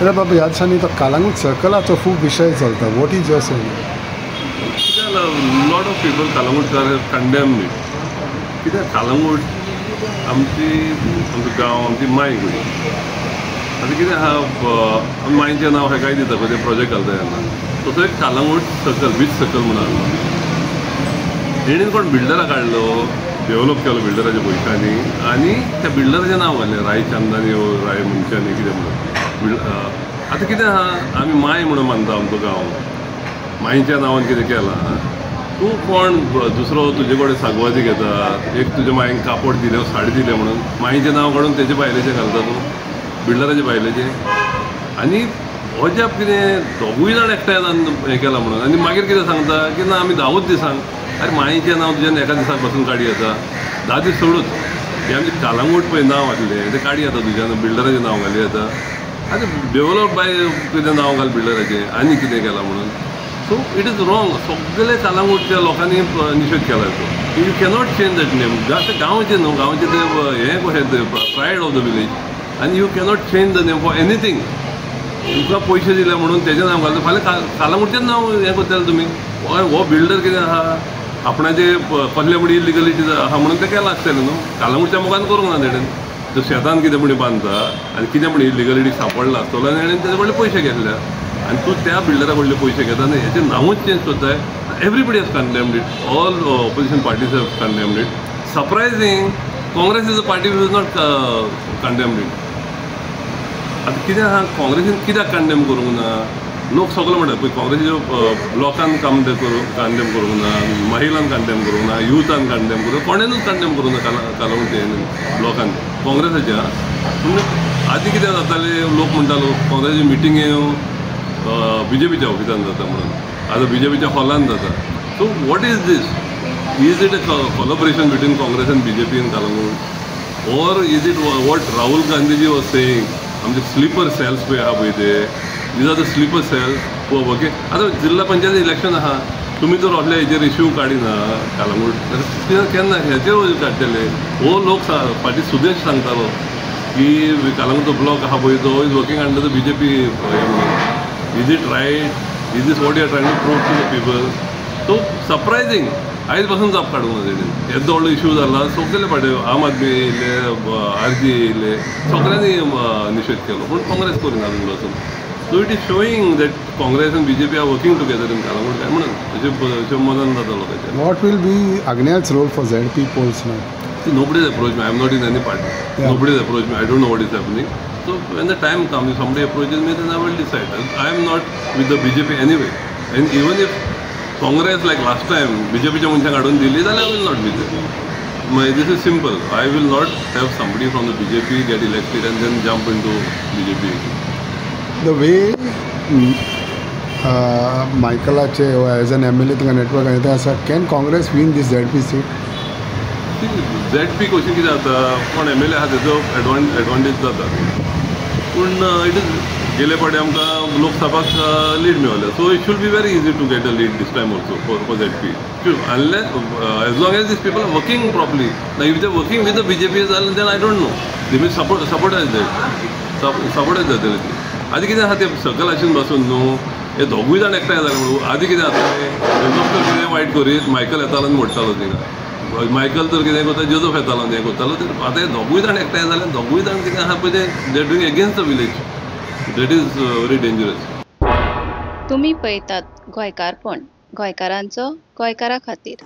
अरे बाबा, ह्या दिसांनी तो कालांगूट सर्कलाचो खूब विशय चलता. What is your saying? Lot of people कालंगूटकार condemn it. कित्याक कालंगूट आमची, आमचो गांव, आमची माय गुडी. आतां कितें आहा, मायचें नांव हेकाय दिता पळय, ते प्रोजेक्ट घालता तेन्ना. तसो एक कालंगूट सर्कल, बीच सर्कल म्हणून आसलो. तेणेन कोण बिल्डरा काडलो, डेवलप केलो बिल्डराच्या पयशांनी आनी त्या बिल्डराचें नांव घालें राय चंदानी वो राय मनशांनी कितें म्हणून. आतां कितें आहा, आमी माय म्हणून मानता आमचो गांव, मायच्या नांवान कितें केलां. तूं कोण दुसरो तुजे कडेन सागवादी घेता, एक तुज्या मायेक कापड दिलें, साडी दिलें म्हणून मायचें नांव काडून तेजे बायलेचें घालता तूं, बिल्डराचे बायलेचें. आनी अजाप कितें, दोगूय जाण एकठांय जावन हें केलां म्हणून. आनी मागीर कितें सांगता की ना आमी 10 दिसांक. अरे मायचें नांव तुज्यान एका दिसाक पासून काडी येता, 10 दीस सोडूच. हें आमचें कालांगूट पळय नांव आसलें तें काडी येता तुज्यान, बिल्डराचें नांव घाली येता. आतां डेवलप बाय कितें नांव घाल बिल्डराचें आनी कितें केलां म्हणून. So it is wrong. सगळे कालांगूटच्या लोकांनी निशेध केला तो. You cannot change that name. जास्त गांवचें न्हू, गांवचें तें हें कशें प्रायड ऑफ the village. आनी you cannot change the name for anything. तुका पयशे दिले म्हणून तेजें नांव घालता, फाल्यां कालांगूटचें नांव हें करतले तुमी. हो बिल्डर कितें आहा, आपणाचे कसले म्हण इलिगलिटी आहा म्हणून तें केलां आसतलें न्हू. कालांगूटच्या मुखान करूंक ना तेणेन. तो शेतान कितें म्हण बांदता आनी कितें म्हण इलिगलिटी सांपडला आसतलो आनी तेणेन तेजे कडले पयशे घेतल्या. आनी तूं त्या बिल्डरा कडले पयशे घेता आनी हेचें नांवूच चेंज करताय. Everybody has condemned it, all opposition parties have condemned it. Surprising, Congress is a party which is not condemned it. आतां कितें आहा, काँग्रेसीन कित्याक कंडेम करूंक ना? लोक सगळे म्हणटात पळय काँग्रेसीच्यो ब्लॉकान कंडेम करूंक ना, महिलान कंडेम करूंक ना, युथान कंडेम करूंक, कोणेनूच कंडेम करूंक ना कालांगूट ब्लॉकान काँग्रेसाच्या. पूण आदीं कितें जातालें, लोक म्हणटालो काँग्रेसीची मिटिंगे बीजेपीच्या ऑफिसान जाता म्हणून, आतां बीजेपीच्या हॉलान जाता. So what is this? Is it a collaboration between Congress and BJP in Calangute, or is it what Rahul Gandhiji was saying, आमचे स्लिपर सेल्स पळय आहा पळय ते, these are the sleeper cells who are working. आतां जिल्हा panchayat election आहा, तुमी जर असल्या हेजेर इश्यू काडिना कालांगूट जाल्यार केन्ना हेचेर काडटले? हो लोक फाटीं सुदेश सांगतालो की कालांगूटचो ब्लॉक आहा पळय तो is working under the BJP म्हणून. Is it right? Is this what you are trying to prove to the people? So surprising, आयज पासून जाप काडूंक ना तेणेन. येदो व्हडलो इश्यू जाला, सगळे फाटीं आम आदमी येयले, आर जी येयले, सगळ्यांनी निशेध केलो, पूण काँग्रेस करिना अजून पासून. So it is showing that Congress and BJP are working together in Calangute काय म्हणून अशें मनान जाता लोकांच्या. What will be Agnel's role for ZP polls now? See, nobody has approached me. I am not in any party. Yeah. Nobody has approached me. I don't know what is happening. So when the time comes, if somebody approaches me, then I will decide. I am not with the BJP anyway. And even if Congress, like last time, BJP च्या मनशांक हाडून दिली जाल्यार I will not be there. This is simple. I will not have somebody from the BJP get elected and then jump into BJP. The way मायकलाचे as an MLA तुका network आनी तें आसा, can Congress win this ZP seat? ZP question कितें जाता, कोण MLA आहा तेजो advantage जाता. पूण it is गेले फावटी आमकां लोकसभाक lead मेवल्या, so it should be very easy to get a lead this time also for ZP. Unless as long as these people are working properly. Now if they working with the BJP जाल्यार then I don't know, they may support that, सपोर्टायज जातले ती. आदी कितें आहा तें सकयल आशिल्लें बसून न्हू, हे दोगूय जाण एकठांय जाले म्हणून. आदी कितें जातालें, जोजफ तर कितें वायट करीत मायकल येतालो आनी मोडटालो थिंगा, मायकल तर कितें करता जोजफ येतालो आनी हें करतालो. तर आतां हे दोगूय जाण एकठांय जाले, दोगूय जाण कितें आहा पळय ते they doing against the village. That is very dangerous. तुमी पळयतात गोंयकारपण, गोंयकारांचो गोंयकारा खातीर.